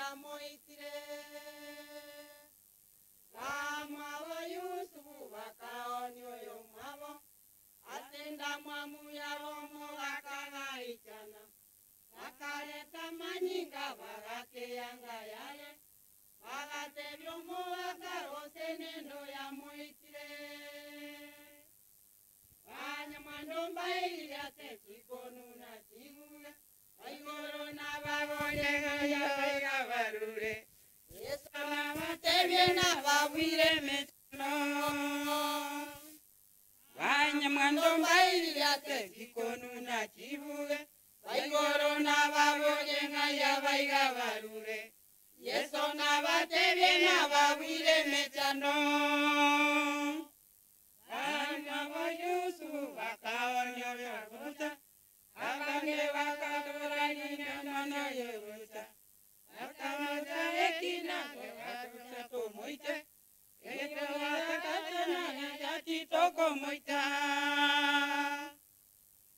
yamoitire. Bamwabo Yusufu bakaoni oyo mwabo atenda mwamu yabo mugakagaichana bakareta manyinga bagakeyanga yale bagatebya omubakarose nendo yamoitire. Banyamwando mbairire ate chikonu na chiguge baigoro nababolegaya baiga barure Yesu nabatebye nababwire mechano. Banyamwando mbairire ate chikonu na chibuge baigoro nababolegaya baiga barure Yesu nabatebye nababwire mechano. Banyamwabo Yusufu bakaonya byabuta abange bakatora nyina yebuta bakamaza ekina batuta tomoite ekatana yati tokomoita.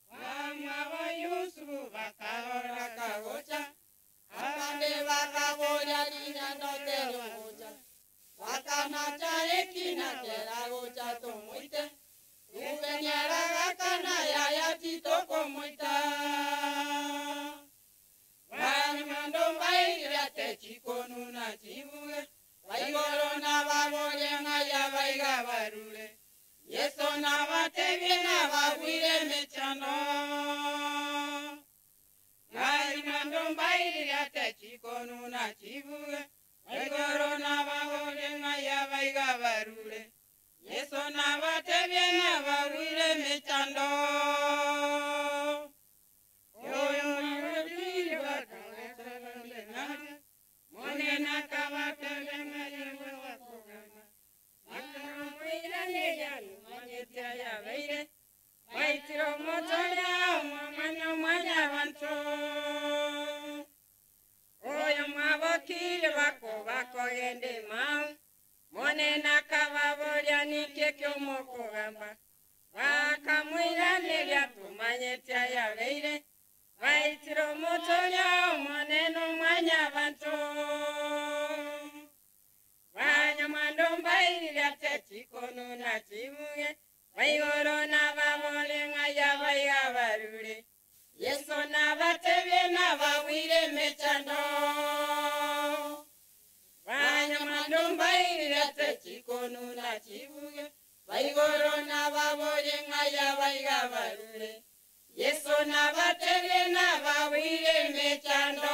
Banyamwabo Yusufu bakaora kagocha abange bakaboya nyina noterogocha bakanacha ekina teragocha tomoite ubenyara gakana yayati tokomoita. Banyamwando mbairire ate chikonu na chibuge baigoro nababolenga yabaiga barure Yesu nabatebye nababwire mechano. Banyamwando mbairire ate chikonu na chibuge baigoro nababolenga yabaiga barure Yesu nabatebye nababwire mechando. Oyo mwarubiri monena kabatebye yewe wakogamba bakamwiraneya manyetya yabeire baitiro motoya omwanya omwanya bantu. Oyo mwabokire bako bakogende mau monena kababolya nikye kyomokogamba bakamwiraneya tumanyetya yabeire baitiro motoya omoneno omwanya bantu. Banyamwando mbairire ate chikonu na chibuge baigoro nababolenga yabaiga barure Yesu nabatebye nababwire mechando. Banyamwando mbairire ate chikonu na chibuge baigoro nababolenga yabaiga barure Yesu nabatebye nababwire mechando.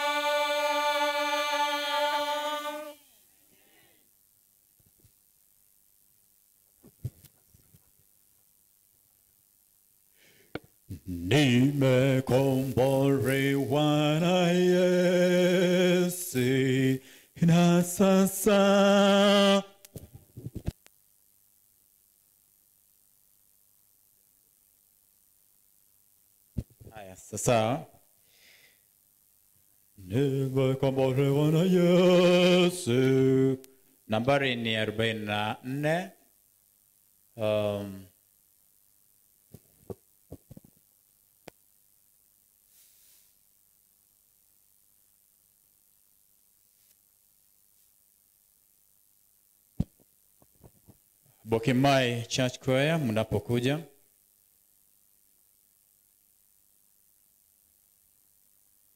Nimekombolewa na Yesu na sasa haya sasa nimekombolewa na Yesu. Nambari ni 44. Bokimai Church Choir mnapokuja.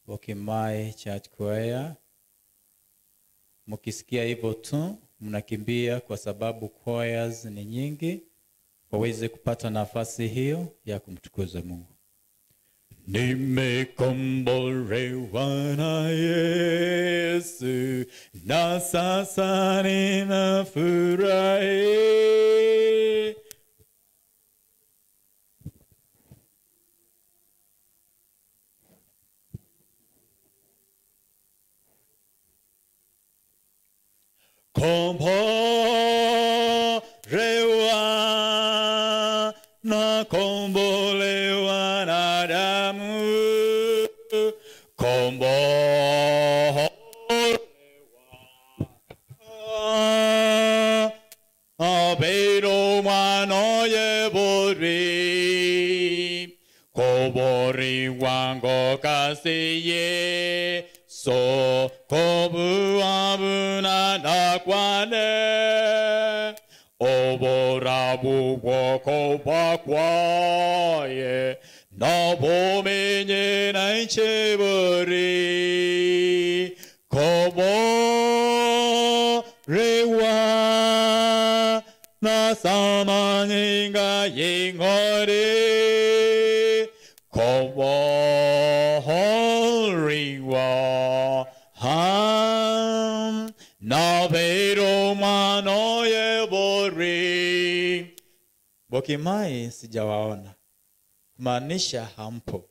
Bokimai Church Choir, mkisikia hivyo tu mnakimbia, kwa sababu choirs ni nyingi, waweze kupata nafasi hiyo ya kumtukuza Mungu. Nimekombolewa na Yesu na sasa ninafurahi. Kombolewa na kombolewa na damu, kombolewa abero mano yebori kobori wango kasi Yesu. Kobuabuna nakwane Oborabu wokobakwaye Nabomenye naichebori Koborewa Nasamaninga ingori Koborewa Nabeiro manoye bori. Bokimai sijawaona, kumaanisha hampo.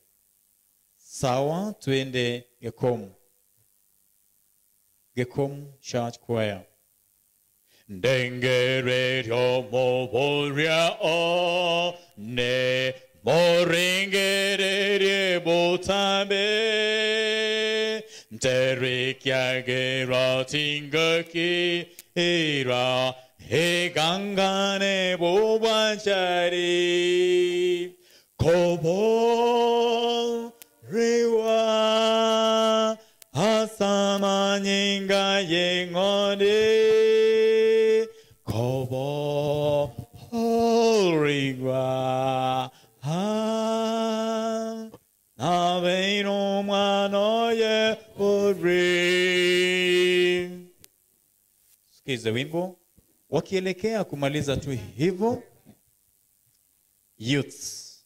Sawa, tuende Gekomu. Gekomu Church Choir. Dengere moboria o ne moringere botambe Terikyagera tingaki ira hegangane bobanchari Kobo rewa asamaninga yengori Kobo rewa Nabeiro mwanoye uri. Sikize wimbo. Wakielekea kumaliza tu hivyo, Youths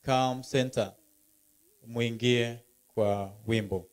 Come Center, muingie kwa wimbo.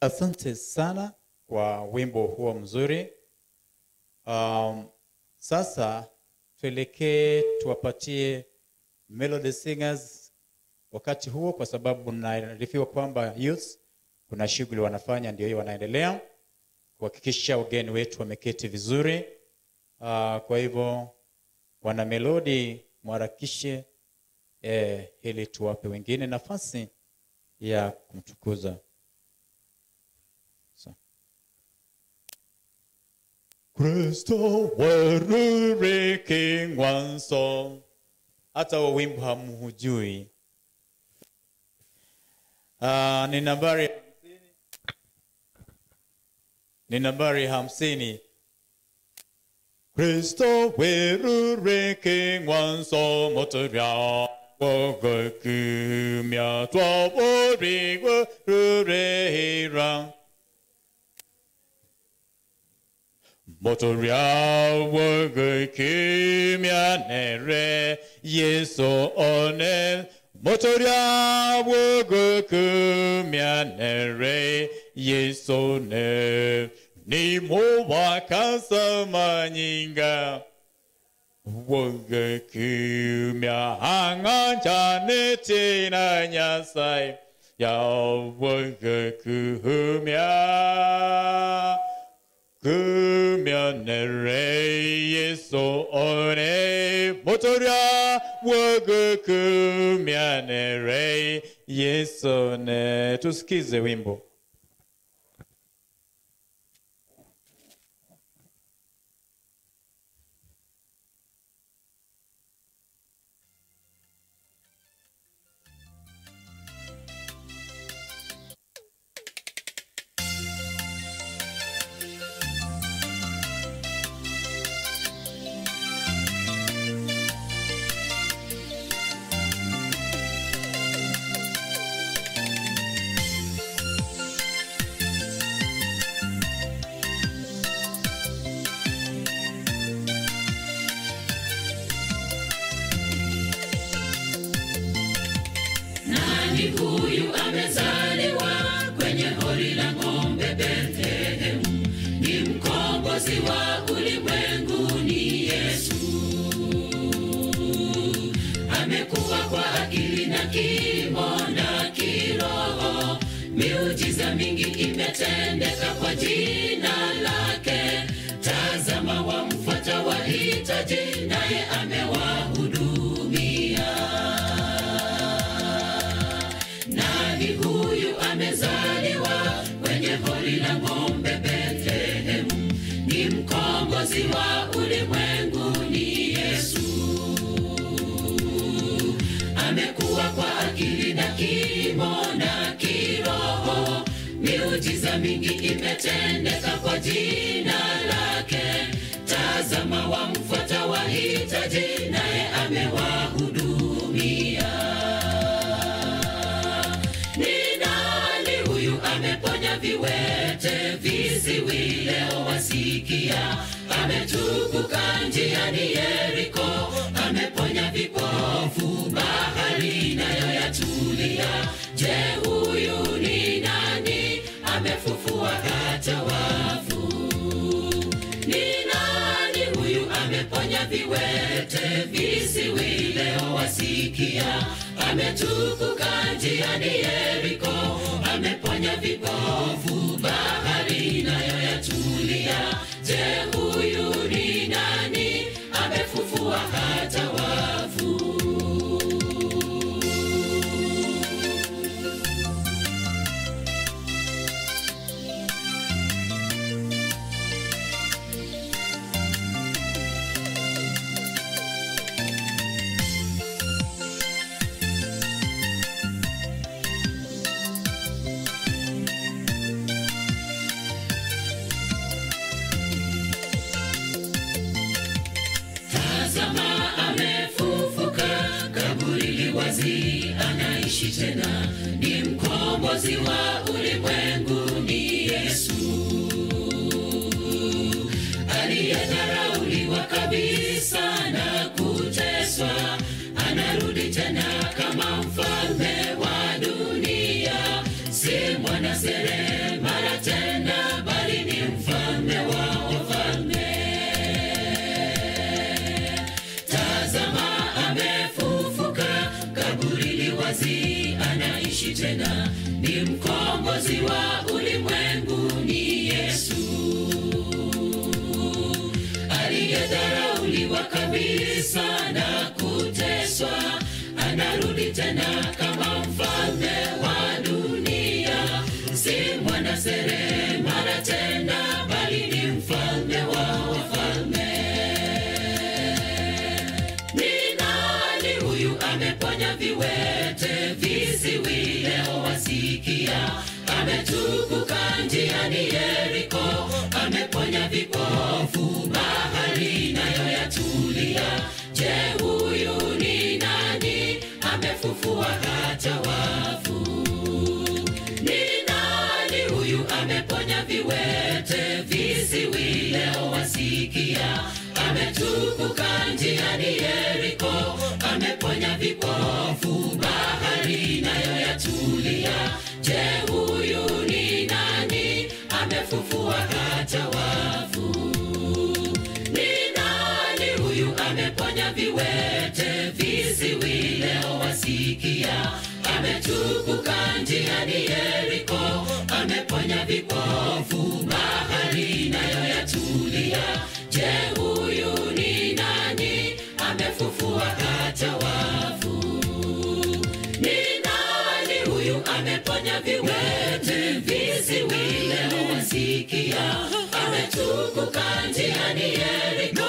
Asante sana kwa wimbo huo mzuri. Sasa tuelekee tuwapatie Melody Singers wakati huo, kwa sababu naarifiwa kwamba youth kuna shughuli wanafanya, ndio hiyo wanaendelea kuhakikisha wageni wetu wameketi vizuri. Kwa hivyo wana Melody mwarakishe ili tuwape wengine nafasi ya kumtukuza. So. Kristo werure kingwanso. Hata huo wimbo hamhujui. Ni nambari 50. Kristo werure kingwanso motoria wogokumya twabori werure motoria wogokumya nere Yesu one motoria wogokumya nere Yesu ne ni mo wakasa manyinga wogokumya hanganja tina nyasai ya wogokumya kumya nere Yesu one motoria wogokumya nere Yesu ne. Tusikize wimbo. Huyu amezaliwa kwenye hori la ng'ombe Bethlehem, ni mkombozi wa ulimwengu, ni Yesu. Amekuwa kwa akili na kimo na kiroho, miujiza mingi imetendeka kwa jina lake. Tazama wamfuata wahitaji, naye amewahudumia. Huyu amezaliwa kwenye hori la ng'ombe Bethlehem, ni mkombozi wa ulimwengu, ni Yesu. Amekuwa kwa akili na kimo na kiroho, miujiza mingi imetendeka kwa jina lake. Tazama wamfuata wahitaji, naye amewahudumia. Ameponya viwete, viziwi leo wasikia. Ametukuka njiani Yeriko, ameponya vipofu, bahari nayo yatulia. Je, huyu ni nani? Amefufua hata wafu. Ni nani huyu? Ameponya viwete, viziwi leo wasikia. Ametukuka njiani Yeriko, ameponya vipofu, bahari nayo yatulia. Je, huyu ni nani? Amefufua hata wafu. Tazama amefufuka, kaburi li wazi, anaishi tena, ni mkombozi wa ulimwengu, ni Yesu. Aliyedharauliwa kabisa na kuteswa, anarudi tena kama mfalme wa dunia. Si mwana seremala tena, bali ni mfalme wa wafalme. Tazama amefufuka, kaburi li wazi, anaishi tena, ni mkombozi wa ulimwengu, ni Yesu. Aliyedharauliwa kabisa na kuteswa, anarudi tena kama mfalme wa dunia. Ametukuka njiani Yeriko, ameponya vipofu, bahari nayo yatulia. Je, huyu ni nani? Amefufua hata wafu. Ni nani huyu? Ameponya viwete, viziwi leo wasikia. Ametukuka njiani Yeriko, ameponya vipofu, bahari nayo yatulia. Je, huyu ni nani? Amefufua hata wafu. Ni nani huyu? Ameponya viwete, viziwi leo wasikia. Ametukuka njiani Yeriko, ameponya vipofu, bahari nayo yatulia. Je, huyu ni nani? Amefufua hata wafu. Ni nani huyu? Ameponya viwete, viziwi leo wasikia. Ametukuka njiani Yeriko,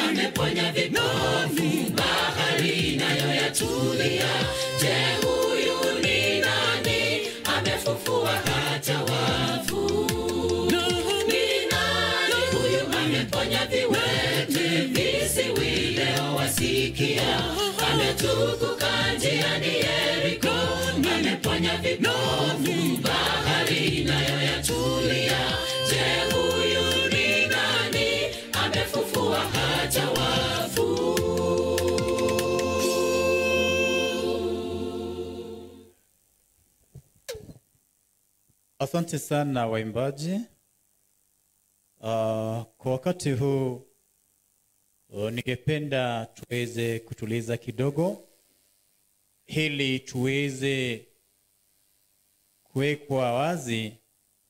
ameponya vipofu, bahari nayo yatulia. Je, huyu ni nani? Amefufua hata wafu. Ni nani huyu? Ameponya viwete, viziwi leo wasikia. Ametukuka njiani Yeriko, ameponya vipofu, bahari nayo yatulia. Je, huyu ni nani? Amefufua hata wafu. Asante sana waimbaji. Kwa wakati huu ningependa tuweze kutuliza kidogo ili tuweze kuwekwa wazi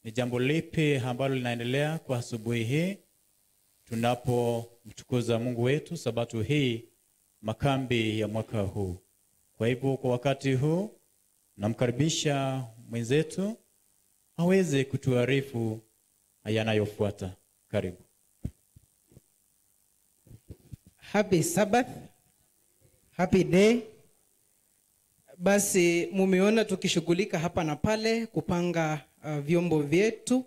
ni jambo lipi ambalo linaendelea kwa asubuhi hii tunapomtukuza Mungu wetu sabato hii, makambi ya mwaka huu. Kwa hivyo kwa wakati huu namkaribisha mwenzetu aweze kutuarifu yanayofuata. Karibu. Happy Sabbath. Happy day. Basi mumeona tukishughulika hapa na pale kupanga vyombo vyetu.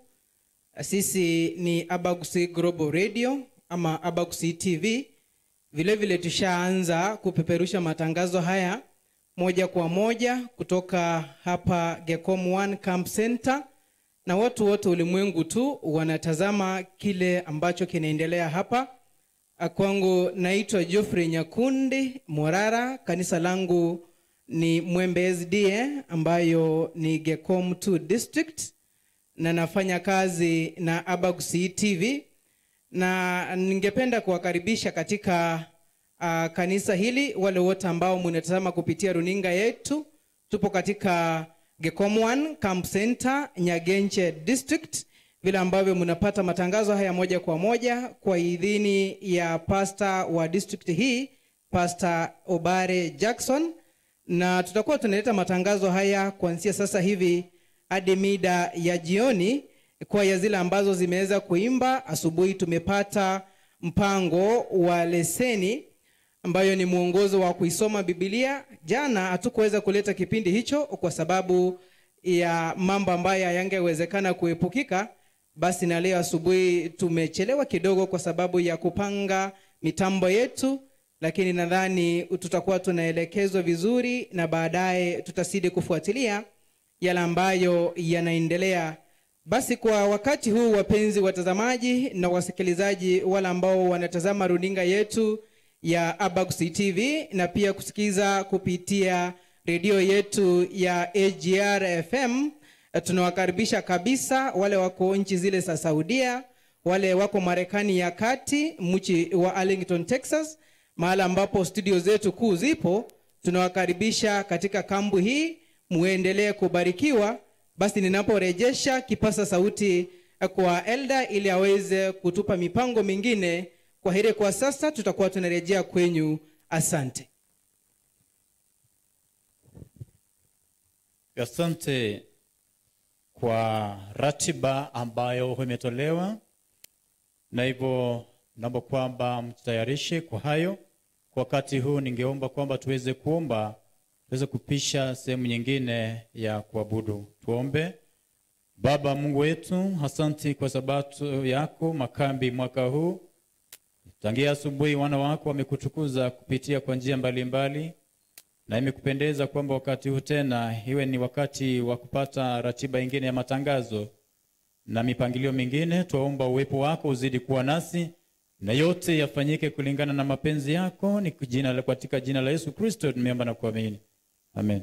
Sisi ni Abagusi Global Radio ama Abagusi TV. Vile vile tushaanza kupeperusha matangazo haya moja kwa moja kutoka hapa Gecom 1 Camp Center, na watu wote ulimwengu tu wanatazama kile ambacho kinaendelea hapa. Kwangu naitwa Geoffrey Nyakundi Morara, kanisa langu ni Mwembe SDA ambayo ni Gecom 2 District, na nafanya kazi na Abagusi TV, na ningependa kuwakaribisha katika kanisa hili wale wote ambao mnatazama kupitia runinga yetu. Tupo katika Gecom 1 Camp Center, Nyagenche District, vile ambavyo mnapata matangazo haya moja kwa moja kwa idhini ya pastor wa district hii, Pastor Obare Jackson. Na tutakuwa tunaleta matangazo haya kuanzia sasa hivi hadi mida ya jioni. Kwa ya zile ambazo zimeweza kuimba asubuhi, tumepata mpango wa leseni ambayo ni mwongozo wa kuisoma Biblia. Jana hatukuweza kuleta kipindi hicho kwa sababu ya mambo ambayo hayangewezekana kuepukika. Basi na leo asubuhi tumechelewa kidogo kwa sababu ya kupanga mitambo yetu, lakini nadhani tutakuwa tunaelekezwa vizuri na baadaye tutazidi kufuatilia yale ambayo yanaendelea. Basi kwa wakati huu, wapenzi watazamaji na wasikilizaji wale ambao wanatazama runinga yetu ya Abagusi TV na pia kusikiza kupitia redio yetu ya AGR FM, tunawakaribisha kabisa wale wako nchi zile za Saudia, wale wako Marekani ya kati, mji wa Arlington, Texas, mahali ambapo studio zetu kuu zipo. Tunawakaribisha katika kambu hii, muendelee kubarikiwa. Basi ninaporejesha kipasa sauti kwa Elda ili aweze kutupa mipango mingine. Kwa heri kwa sasa, tutakuwa tunarejea kwenyu. Asante. Asante kwa ratiba ambayo imetolewa, na hivyo naomba kwamba mtayarishe kwa hayo. Kwa wakati huu ningeomba kwamba tuweze kuomba, tuweze kupisha sehemu nyingine ya kuabudu. Tuombe. Baba Mungu wetu, asanti kwa sabato yako makambi mwaka huu. Tangia asubuhi wana wako wamekutukuza kupitia kwa njia mbalimbali, na imekupendeza kwamba wakati huu tena iwe ni wakati wa kupata ratiba ingine ya matangazo na mipangilio mingine. Twaomba uwepo wako uzidi kuwa nasi na yote yafanyike kulingana na mapenzi yako. Ni katika jina la Yesu Kristo tumeomba na kuamini. Amen.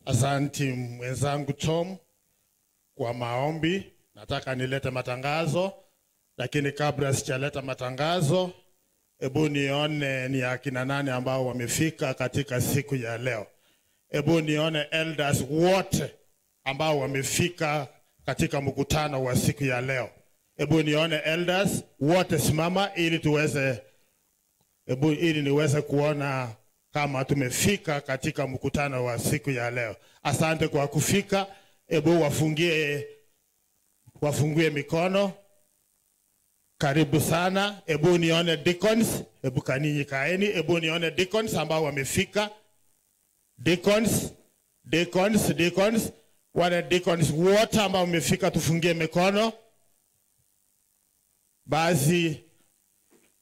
Asante mwenzangu Tom kwa maombi. Nataka nilete matangazo, lakini kabla sijaleta matangazo, hebu nione ni akina nani ambao wamefika katika siku ya leo. Hebu nione elders wote ambao wamefika katika mkutano wa siku ya leo. Hebu nione elders wote, simama ili tuweze, hebu ili niweze kuona kama tumefika katika mkutano wa siku ya leo. Asante kwa kufika. Hebu wafungie mikono. Karibu sana. Hebu nione deacons. Hebu kaninyi kaeni. Hebu nione deacons ambao wamefika. Deacons, deacons, deacons. Wale deacons wote ambao wamefika tufungie mikono. Basi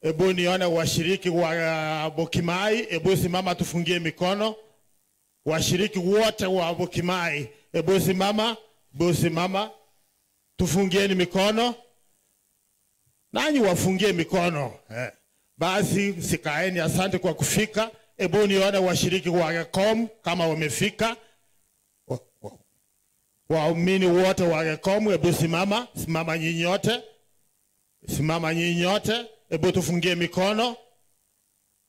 hebu nione washiriki wa Bokimai, hebu simama tufungie mikono. Washiriki wote wa Bokimai, hebu simama, hebu simama tufungieni mikono. Nanyi wafungie mikono. Basi sikaeni, asante kwa kufika. Hebu nione washiriki wa Gekom kama wamefika. Waumini wote wa Gekom, hebu simama, simama nyinyi wote. Simama nyinyi wote. Hebu tufungie mikono.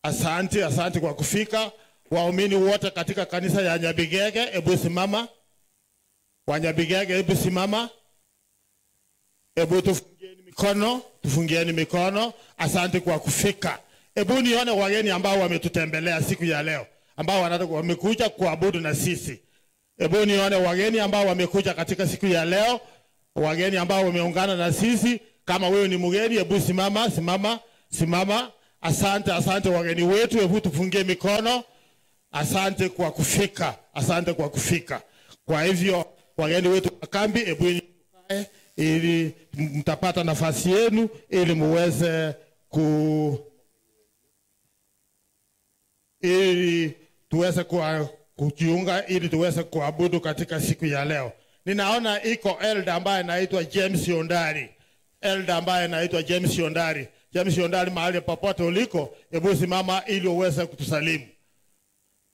Asante, asante kwa kufika. Waumini wote katika kanisa ya Nyabigege, hebu simama. Wa Nyabigege, hebu simama. Hebu tufungieni mikono, tufungieni mikono. Asante kwa kufika. Hebu nione wageni ambao wametutembelea siku ya leo, ambao wamekuja kuabudu na sisi. Hebu nione wageni ambao wamekuja katika siku ya leo, wageni ambao wameungana na sisi. Kama wewe ni mgeni, hebu simama, simama, simama. Asante, asante wageni wetu, hebu tufungie mikono. Asante kwa kufika, asante kwa kufika. Kwa hivyo wageni wetu wa kambi, hebu ili mtapata nafasi yenu ili muweze ili tuweze kujiunga, ili tuweze kuabudu katika siku ya leo. Ninaona iko elder ambaye anaitwa James Yondari. Elder ambaye anaitwa James Yondari. James Yondari, mahali popote uliko, hebu simama ili uweze kutusalimu.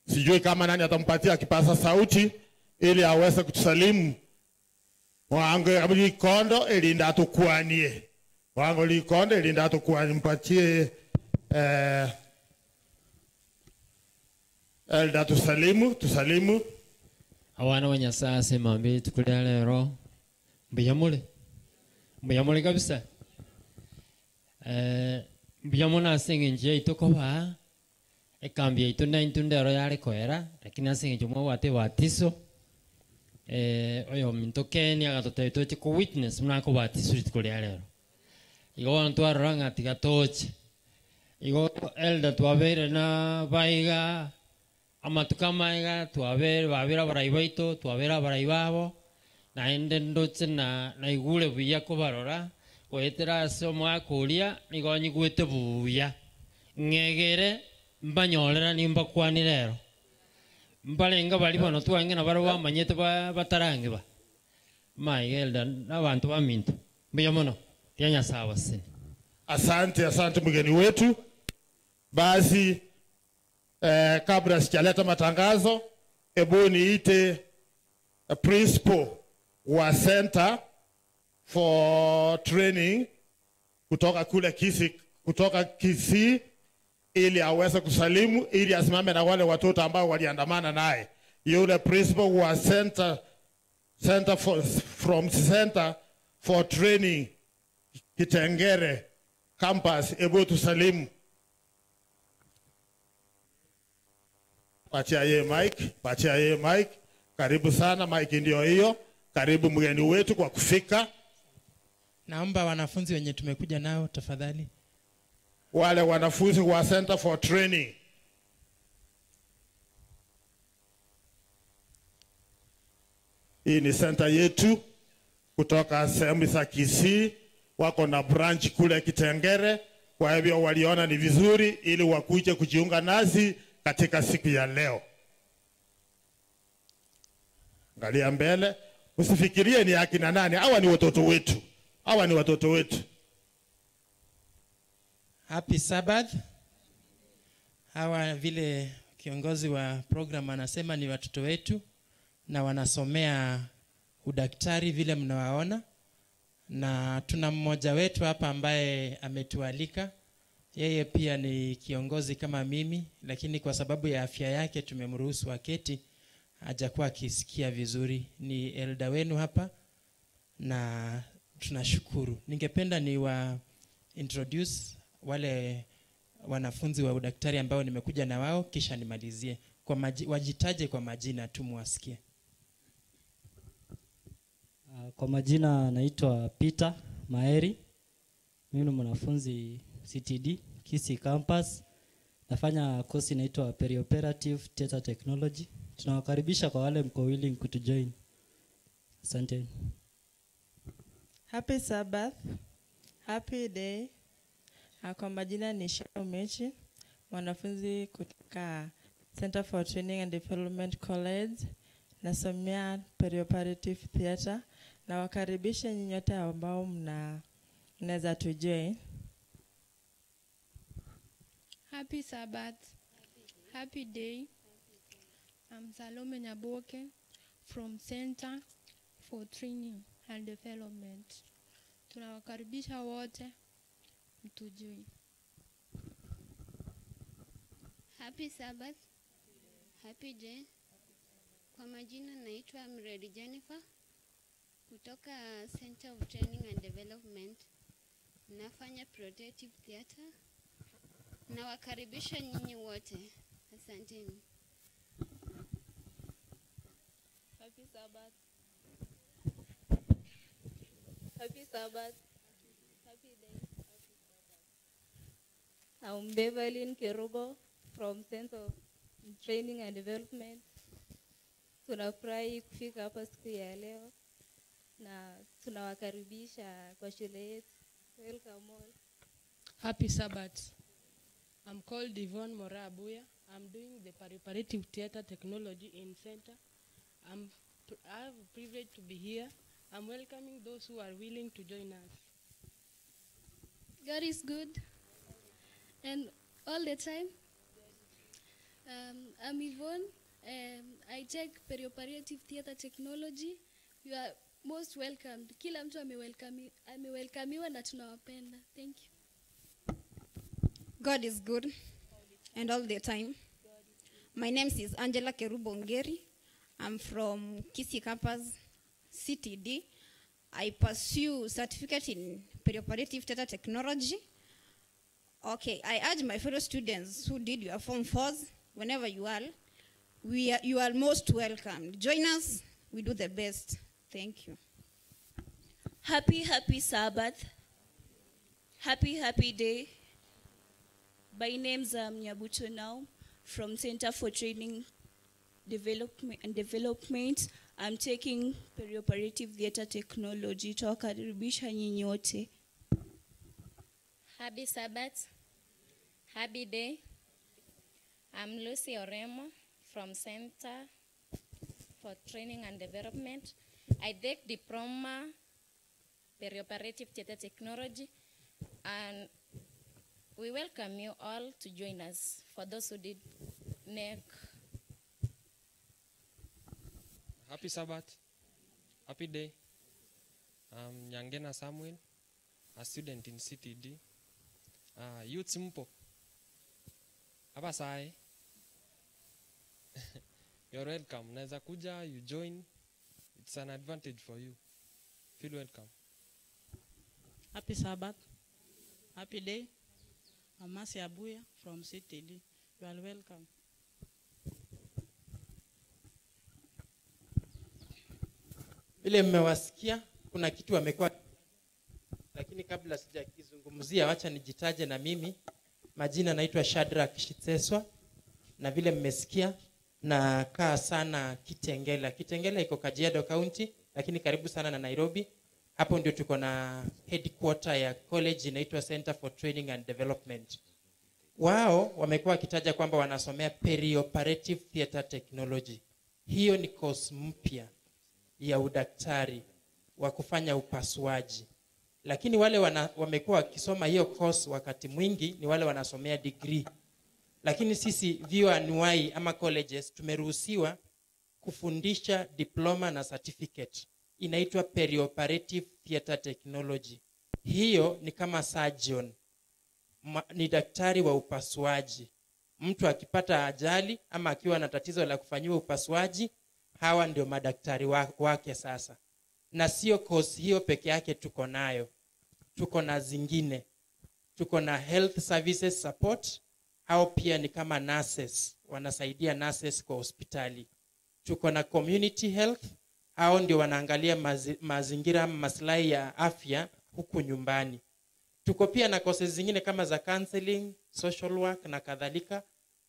Sijui kama nani atampatia kipaza sauti ili aweze kutusalimu. Wangu likondo ili ndatukuanie. Wangu likondo ili ndatukuanie, mpatie elder tusalimu, tusalimu. Awana wa Nyasaye semambi tukulia lero. Mbiyamule. Mbiyamule kabisa. Mbiyamuna asingi njia itokoba. Ekambi itunda intundero yale koera, lakini asingi jumwa wate watiso. Oyo mintokeni agatote toche ku witness mnako batiso tukulia lero. Igo antwaranga tigatoche. Igo elder twabere na baiga amatuka maiga twabere babira baraibaito twabera baraibabo naende ndoche na naigure buya kobarora goetera ase omwaka oria nigo nyigwete buya ng'egere mbanyorera nimbakwanire rero mbarenga bari bono twange na baro bamanyete batarange ba maiga n'abantu baminto mbuya mono ya Nyasaye wasini. Asante, asante mgeni wetu. Basi kabla sijaleta matangazo, hebu niite principal wa Center for Training kutoka kule Kisii, kutoka Kisii, ili aweze kusalimu, ili asimame na wale watoto ambao waliandamana naye. Yule principal wa Center for Training Kitengere Campus, hebu tusalimu. Patia ye mic, patia ye mic. Karibu sana, mic ndio hiyo. Karibu mgeni wetu kwa kufika. Naomba wanafunzi wenye tumekuja nao tafadhali. Wale wanafunzi wa Center for Training. Hii ni center yetu kutoka sehemu za Kisii, wako na branch kule Kitengere. Kwa hivyo waliona ni vizuri ili wakuje kujiunga nasi katika siku ya leo. Angalia mbele, usifikirie ni akina nani, hawa ni watoto wetu. Hawa ni watoto wetu. Happy Sabbath. Hawa vile kiongozi wa program anasema ni watoto wetu na wanasomea udaktari vile mnawaona. Na tuna mmoja wetu hapa ambaye ametualika. Yeye pia ni kiongozi kama mimi, lakini kwa sababu ya afya yake tumemruhusu aketi, hajakuwa akisikia vizuri. Ni elder wenu hapa na tunashukuru. Ningependa ni wa introduce wale wanafunzi wa udaktari ambao nimekuja na wao, kisha nimalizie. Wajitaje kwa majina tu muwasikie. Kwa majina naitwa Peter Maeri. Mimi ni mwanafunzi CTD Kisii Campus. Nafanya course inaitwa Perioperative Theater Technology. Tunawakaribisha kwa wale mko willing kutujoin. Asante. Happy Sabbath. Happy day. Kwa majina ni Shao Mechi, mwanafunzi kutoka Center for Training and Development College. Nasomea Perioperative Theater. Na wakaribisha nyinyi wote ambao mnaweza tujoin. Happy Sabbath. Happy day. I'm Salome Nyaboke from Center for Training and Development. Tunawakaribisha wote mtujui. Happy Sabbath. Happy day. Kwa majina naitwa Mredi Jennifer kutoka Center of Training and Development. Nafanya Protective Theater. Nawakaribisha nyinyi wote. Asanteni. Happy Sabbath. Happy Sabbath. Happy day. I'm Beverly Kerubo from Center of Training and Development. Tunafurahi kufika hapa siku ya leo na tunawakaribisha kwa shule yetu. Welcome all. Happy Sabbath. I'm called Yvonne Mora Abuya. I'm doing the Perioperative Theater Technology in Center. I have a privilege to be here. I'm welcoming those who are willing to join us. God is good, and all the time. I'm Yvonne. I take Perioperative Theater Technology. You are most welcomed. Kila mtu amewelcomiwa na tunawapenda. Thank you. God is good, and all the time. My name is Angela Kerubo Ngeri. I'm from Kisii Campus, CTD. I pursue certificate in perioperative theater technology. Okay, I urge my fellow students who did your Form 4s, whenever you are, you are most welcome. Join us, we do the best. Thank you. Happy, happy Sabbath. Happy, happy day. By name's Nyabuto now from Center for Training Development and Development. I'm taking Perioperative Theater Technology. Tuwakaribisha nyinyi wote. Happy Sabbath. Happy day. I'm Lucy Oremo from Center for Training and Development. I take diploma Perioperative Theater Technology, and we welcome you all to join us for those who did NEC. Happy Sabbath. Happy day. I'm Nyangena Samuel, a student in CTD. Youth mpo. Hapa sai. You're welcome. Naweza kuja, you join. It's an advantage for you. Feel welcome. Happy Sabbath. Happy day. I'm Mercy Abuya from CTD. You are welcome. Vile mmewasikia kuna kitu wamekuwa, lakini kabla sijakizungumzia wacha nijitaje na mimi. Majina naitwa Shadrack Shitseswa, na vile mmesikia Na kaa sana Kitengela. Kitengela iko Kajiado County, lakini karibu sana na Nairobi. Hapo ndio tuko na headquarter ya college inaitwa Center for Training and Development. Wao wamekuwa wakitaja kwamba wanasomea perioperative theater technology. Hiyo ni course mpya ya udaktari wa kufanya upasuaji. Lakini wale wamekuwa wakisoma hiyo course wakati mwingi ni wale wanasomea degree. Lakini sisi vyuo anuwai ama colleges tumeruhusiwa kufundisha diploma na certificate. Inaitwa perioperative theater technology. Hiyo ni kama surgeon. Ni daktari wa upasuaji. Mtu akipata ajali ama akiwa na tatizo la kufanyiwa upasuaji, hawa ndio madaktari wake sasa. Na sio course hiyo peke yake tuko nayo. Tuko na zingine. Tuko na health services support. Hao pia ni kama nurses, wanasaidia nurses kwa hospitali. Tuko na community health. Hao ndio wanaangalia mazingira, maslahi ya afya huku nyumbani. Tuko pia na courses zingine kama za counseling, social work na kadhalika,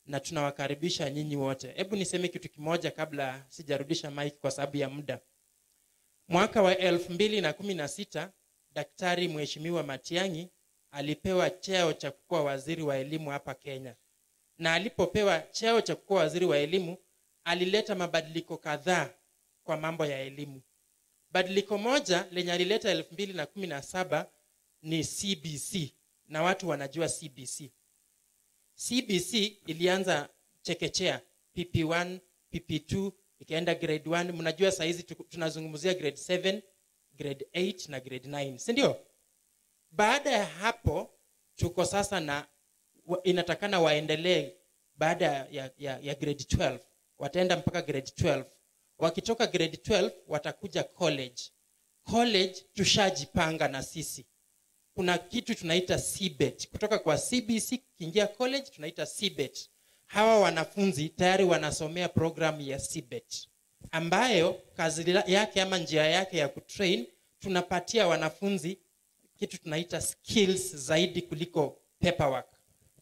na tunawakaribisha nyinyi wote. Hebu niseme kitu kimoja kabla sijarudisha mic kwa sababu ya muda. Mwaka wa 2016, Daktari Mheshimiwa Matiang'i alipewa cheo cha kuwa waziri wa elimu hapa Kenya. Na alipopewa cheo cha kuwa waziri wa elimu, alileta mabadiliko kadhaa kwa mambo ya elimu. Badiliko moja lenye alileta 2017 ni CBC, na watu wanajua CBC. CBC ilianza chekechea, PP1, PP2, ikaenda grade 1. Mnajua saa hizi tunazungumzia grade 7, grade 8 na grade 9, si ndio? Baada ya hapo tuko sasa na inatakana waendelee baada ya grade 12. Wataenda mpaka grade 12. Wakitoka grade 12 watakuja college. College tushajipanga na sisi. Kuna kitu tunaita CBET. Kutoka kwa CBC kuingia college tunaita CBET. Hawa wanafunzi tayari wanasomea program ya CBET, ambayo kazi yake ama njia yake ya kutrain, tunapatia wanafunzi kitu tunaita skills zaidi kuliko paperwork.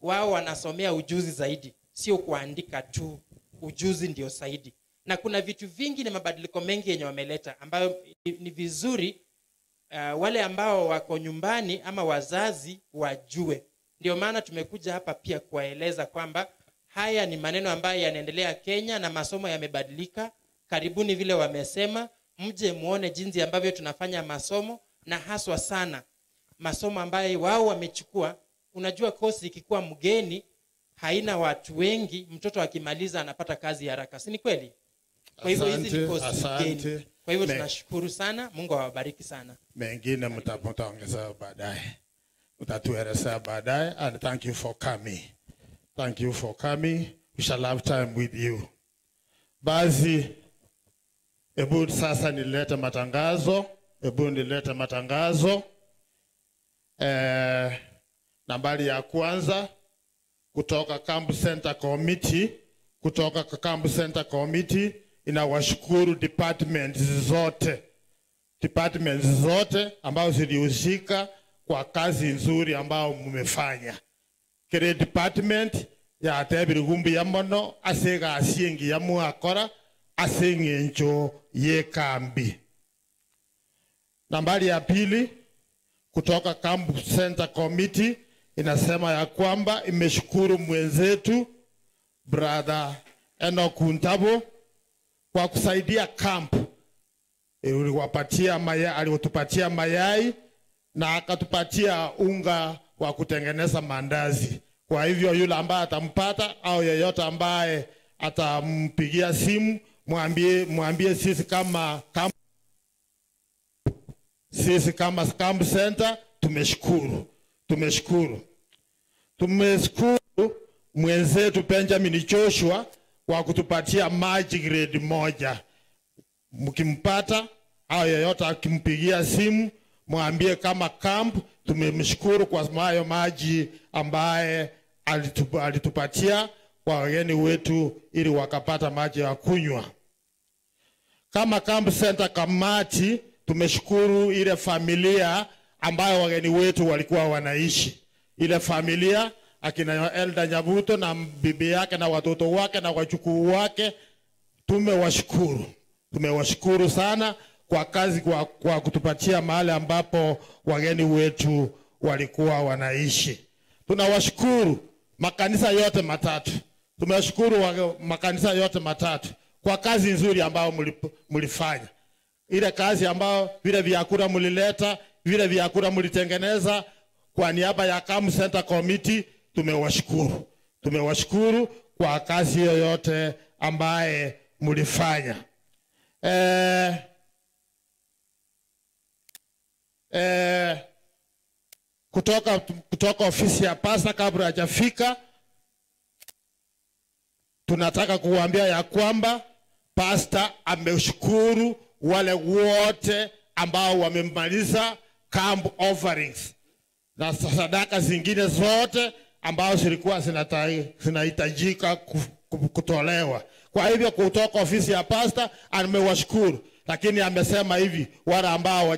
Wao wanasomea ujuzi zaidi, sio kuandika tu, ujuzi ndio zaidi. Na kuna vitu vingi na mabadiliko mengi yenye wameleta ambayo ni vizuri wale ambao wako nyumbani ama wazazi wajue. Ndio maana tumekuja hapa pia kuwaeleza kwamba haya ni maneno ambayo yanaendelea Kenya na masomo yamebadilika. Karibuni vile wamesema, mje muone jinsi ambavyo tunafanya masomo, na haswa sana masomo ambayo wao wamechukua. Unajua kosi ikikuwa mgeni haina watu wengi, mtoto akimaliza anapata kazi haraka, si ni kweli? Kwa hivyo hizi ni kosi mgeni. Kwa hivyo tunashukuru sana, Mungu awabariki sana. Mengine mtaongeza baadaye. Mtatueleza baadaye. And thank you for coming. Thank you for coming. We shall have time with you. Basi hebu sasa nilete matangazo. Hebu nilete matangazo. Nambari ya kwanza kutoka Camp Center Committee, kutoka Camp Center Committee inawashukuru departments zote ambao zilihusika kwa kazi nzuri ambao mmefanya. Kile department ya tebirigumbi ya mono asega asiengi ya muakora asengencho ye kambi. Nambari ya pili kutoka Camp Center Committee inasema ya kwamba imeshukuru mwenzetu Brother Enoch Ntabo kwa kusaidia camp. Alitupatia mayai na akatupatia unga wa kutengeneza mandazi. Kwa hivyo yule ambaye atampata au yeyote ambaye atampigia simu, mwambie sisi kama Camp Center tumeshukuru. Tumeshukuru mwenzetu Benjamin Joshua kwa kutupatia maji grade 1. Mkimpata au yeyote akimpigia simu, mwambie kama camp tumemshukuru kwa hayo maji ambaye alitupatia kwa wageni wetu ili wakapata maji ya kunywa. Kama Camp Center kamati tumeshukuru ile familia ambayo wageni wetu walikuwa wanaishi. Ile familia akina Elda Nyabuto na bibi yake na watoto wake na wachukuu wake. Tumewashukuru. Tumewashukuru sana kwa kazi, kwa kutupatia mahali ambapo wageni wetu walikuwa wanaishi. Tunawashukuru makanisa yote matatu. Tumewashukuru makanisa yote matatu kwa kazi nzuri ambayo mlifanya. Ile kazi ambayo vile vyakula mlileta, vile vyakula mlitengeneza, kwa niaba ya Camp Center Committee tumewashukuru. Tumewashukuru kwa kazi yoyote ambaye mlifanya. Kutoka ofisi ya pasta kabla hajafika, tunataka kuambia ya kwamba pasta ameshukuru wale wote ambao wamemaliza camp offerings na sadaka zingine zote ambao zilikuwa zinahitajika kutolewa. Kwa hivyo kutoka ofisi ya pasta amewashukuru, lakini amesema hivi, wale ambao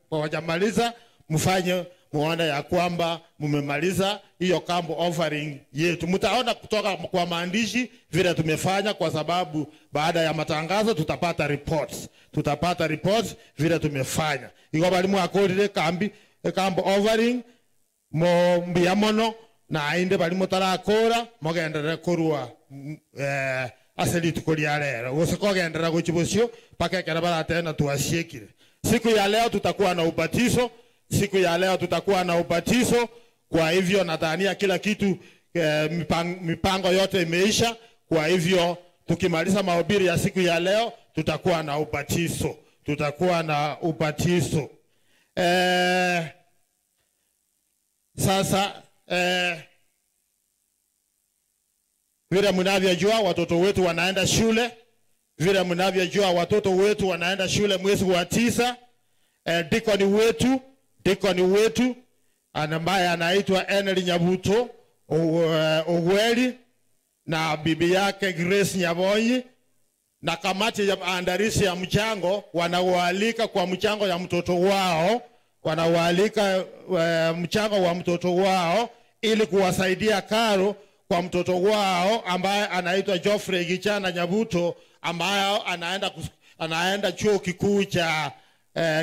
hawajamaliza mfanye muone ya kwamba mmemaliza hiyo camp offering yetu. Mtaona kutoka kwa maandishi vile tumefanya, kwa sababu baada ya matangazo tutapata reports. Tutapata reports vile tumefanya. Iko balimu akorire kambi camp offering mo mbiamono na ainde balimu tarakora mogendere kurwa aseli tukolia lero. Usikogendera gochibosio paka kerabara tena tuasiekire. Siku ya leo tutakuwa na ubatizo. Siku ya leo tutakuwa na ubatizo. Kwa hivyo nadhania kila kitu, mipango yote imeisha. Kwa hivyo tukimaliza mahubiri ya siku ya leo tutakuwa na ubatizo. Tutakuwa na ubatizo. Sasa vile mnavyojua watoto wetu wanaenda shule. Vile mnavyojua watoto wetu wanaenda shule mwezi wa 9. Deacon wetu ambaye anaitwa Henry Nyabuto Ogweli na bibi yake Grace Nyabonyi na kamati ya maandalizi ya mchango wanawaalika kwa mchango ya mtoto wao, wanawaalika mchango wa mtoto wao ili kuwasaidia karo kwa mtoto wao ambaye anaitwa Geoffrey Gichana Nyabuto, ambaye anaenda chuo kikuu cha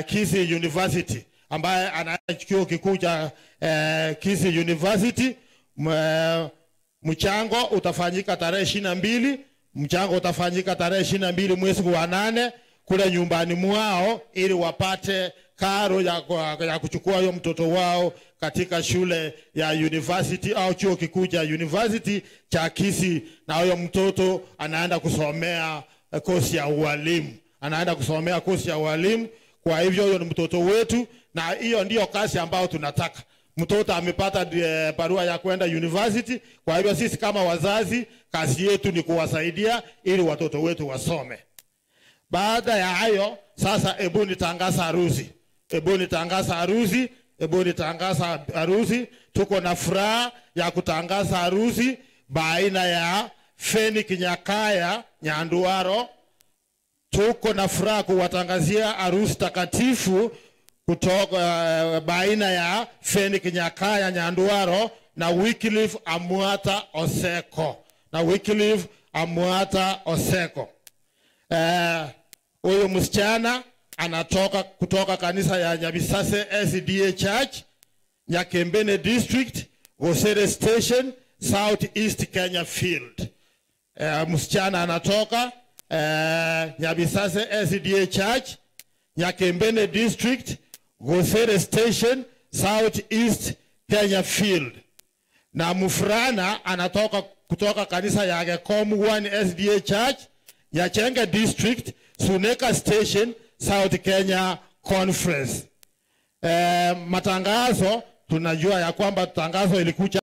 Kisii University, ambaye anaenda chuo kikuu cha Kisii University. Mchango utafanyika tarehe 22, mchango utafanyika tarehe 22 mwezi wa 8 kule nyumbani mwao, ili wapate karo ya kuchukua hiyo mtoto wao katika shule ya university au chuo kikuu cha university cha Kisii, na huyo mtoto anaenda kusomea kosi ya ualimu. Anaenda kusomea kosi ya ualimu. Kwa hivyo huyo ni mtoto wetu, na hiyo ndiyo kazi ambayo tunataka. Mtoto amepata barua ya kwenda university. Kwa hivyo sisi kama wazazi kazi yetu ni kuwasaidia ili watoto wetu wasome. Baada ya hayo sasa, hebu nitangaza harusi. Hebu nitangaza harusi. Hebu nitangaza harusi. Tuko na furaha ya kutangaza harusi baina ya Feni Kinyakaya Nyanduaro. Tuko na furaha kuwatangazia harusi takatifu kutoka baina ya Feni Kinyakaya Nyanduaro na Wycliffe Amwata Oseko. Na Wycliffe Amwata Oseko. Huyu msichana anatoka kutoka kanisa ya Nyabisase SDA Church, Nyakembene District, Gosere Station, South East Kenya Field. Msichana anatoka Nyabisase SDA Church, Nyakembene District, Gosere Station, South East Kenya Field. Na mfulana anatoka kutoka kanisa ya Gekomu 1 SDA Church, Nyachenga District, Suneka Station, South Kenya Conference. Matangazo tunajua ya kwamba tangazo ilikuja